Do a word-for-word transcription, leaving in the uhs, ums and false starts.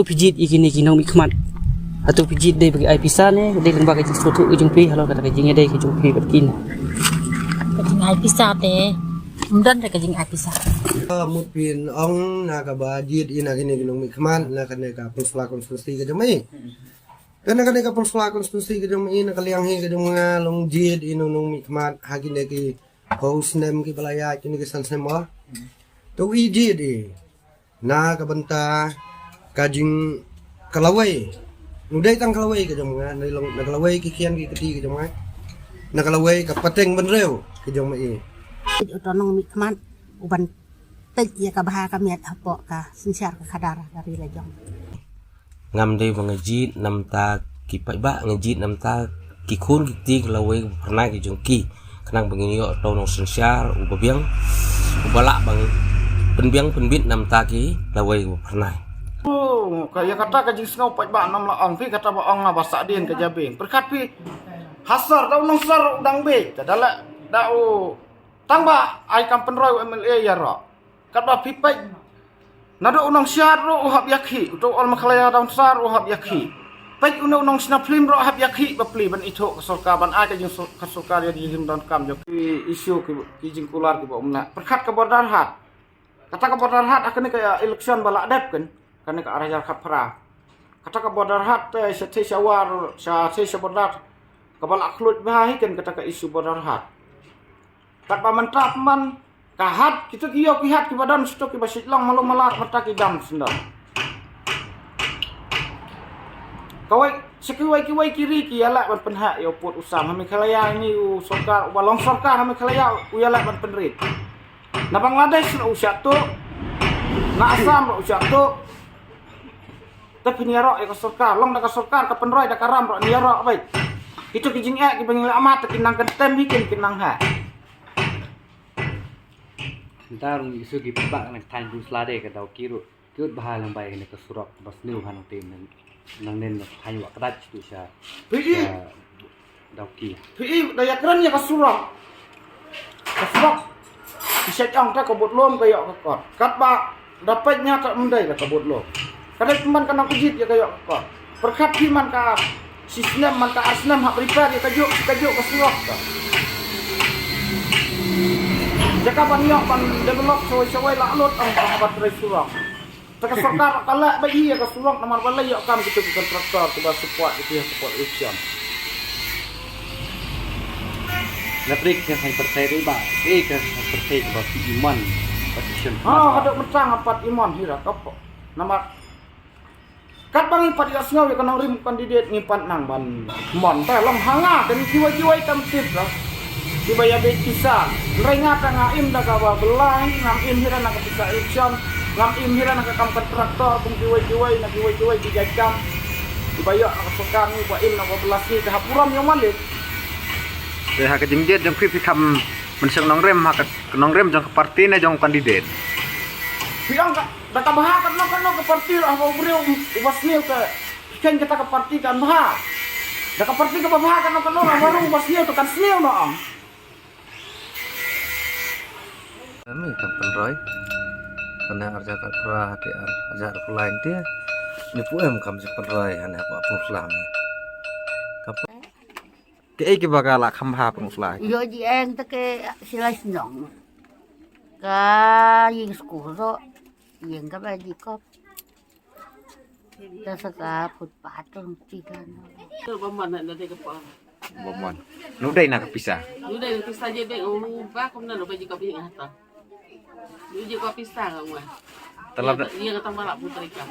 Phi jied ïa kine ki nongmihkhmat. Hato phi jied dei ba ki ai pisa ne dei lyngba ka jingsngewthuh ka jong phi halor kata ka jingïadei ka jong phi bad kine? Ka jingai pisa te ym don re ka jingai pisa. Mut phin ong na kaba jied ïa na kine ki nongmihkhmat na kane ka Pynursla constituency ka jong i. Te na kane ka Pynursla constituency ka jong i, na ka liang hi ka jong nga long jied ïa u nongmihkhmat ha kine ki hynriew snem kiba la ïaid, kine ki san snem mo. To i jied i na ka bynta ka jing ka lawei. Ngi dei tang ka lawei ka jong nga, na long na ka lawei ki khian ki kti ka jong nga. Na ka lawei ka pateng bynriew ka jong i. Uto u nongmihkhmat uban peit ïa ka bha ka miat hapoh ka synshar ka khadar ka ri la jong. Ngam dei ba nga jied namta ki paidbah, nga jied namta ki khun ki kti ki lawei ba phyrnai ki jong ki. Khnang ba ngin ïoh uto u nongsynshar uba biang, uba lah ba pynbiang pynbit namta ki lawei ba phyrnai. Oh, ka ïa kata ka jingsngew paidbah nam la ong phi kata ba ong nga ba sah dien ka jabieng. Pyrkhat phi ha sor da u nongsor u dang beit, da la da u tang ba ai kam pynroi u M L A ïaroh. Katba phi peit naduh u nongshad ruh u hap ïakhih, uto u All Meghalaya Downs Sar u hap ïakhih. Peit une u nongshna phlim ruh hap ïakhih bapli ban ithuh ka sorkar, ban ai ka jing ka sorkar ïa ka jingdonkam jong ki issue ki, ki jingkular kiba um neh. Pyrkhat ka border haad. Kata ka border haad ha kane ka election ba la dep kan, kane ka ar hajar khatphra. Kata ka border haad te sha thei sha war, sha thei sha border kaba la khluit bha hi kan kata ka issue border haad. Katba mynta pynban ka haad, kito ki ïew ki haad kiba don sha to kiba shait long malu mala mynta ki dam shen don. Kawei sha kiwei kiwei ki ri ki ïaleh ban pynheh ïa u pud u sam. Ha Meghalaya ngi u sorkar uba long sorkar ha Meghalaya u ïaleh ban pynrit. Na Bangladesh ruh u shah tuh, na Assam ruh u shah tuh. Te phin ïaroh ïa ka sorkar, long da ka sorkar ka pynroi da ka ram ruh ïaroh beit. Kito ki jingeh kiba ngi la amat te ki nang kyntem hi kin ki nang heh. Nta rung isu ki pynbah na ka thaiñ Pynursla de ka Dawki ruh ki ut bha lang bai kane ka surok ba sniew ha nang te nang nen na thaiñ Wah Kdait tu sha. Phi i, sha Dawki. Phi i da ïakren ïa ka surok. Ka surok ki sha jong ta ka bud lum ka ïoh ka kot. Katba da peit nia ta ym dei da ka bud lum. Ka dei pynban ka nang kjit ïa ka ïoh ka kot. Pyrkhat phi man ka shi snem man ka ar snem hap repair ïa ka juk shi ka juk ka surok ta. Jaka ban ïoh ban develop shawei shawei la lut ang ka haba trei surok. Te ka sorkar ka leh ba ïa ka surok namar ba la ïoh kam kito ki kontraktor kiba support kito ki support election. Na prik ka hang percent ba eh ka hang percent ba ki iman ba ki shen. Ha, ha dok mentang apat iman hira ka po. Namar kat ba ngi pat ïa sngew ïa ka nongrim candidate ngi pat nang ban mon ta long hanga kan kiwei kiwei tam tip la. Kiba ïa bit pisa. Hynrei nga ta nga im da kaba belai, ngam im hira na ka pisa election, ngam im hira na ka kam kontraktor kum kiwei kiwei na kiwei kiwei ki jait kam. Kiba ïoh na ka sorkar ngi ba im na ka belas ngi ka hap burom ïa u malik. Te ha ka jingjied jong phi phi kham mynsiem nongrim ha ka nongrim jong ka parti ne jong candidate. Phi ong ka da kaba ha katno katno ka parti ruh haba u briew uba sniew ka Khein kata ka parti kan bha. Da ka parti kaba bha kan ong kan ong baru ba sniew tu kan sniew noh ong. Kami kam pynroi. Kane arja ka pra hati ar arja ka lain dia. Ni pu em kam je pynroi hane apa pun selam. Kapa. Ke ei kiba ka la kham bha pun selam. Yo ji eng ta ke silai snyong. Ka ying skuro. Ying ka ba ji kop. Ta sa ka phut pa tong ti kan. Ba man na dei ka pa. Ba man. Nu dei na ka pisa. Nu dei na pisa je dei u ba kum na ba ji ka bi hata. Nu ji ka pisa ka wa. Tala da. Ia ka tang bala putri ka.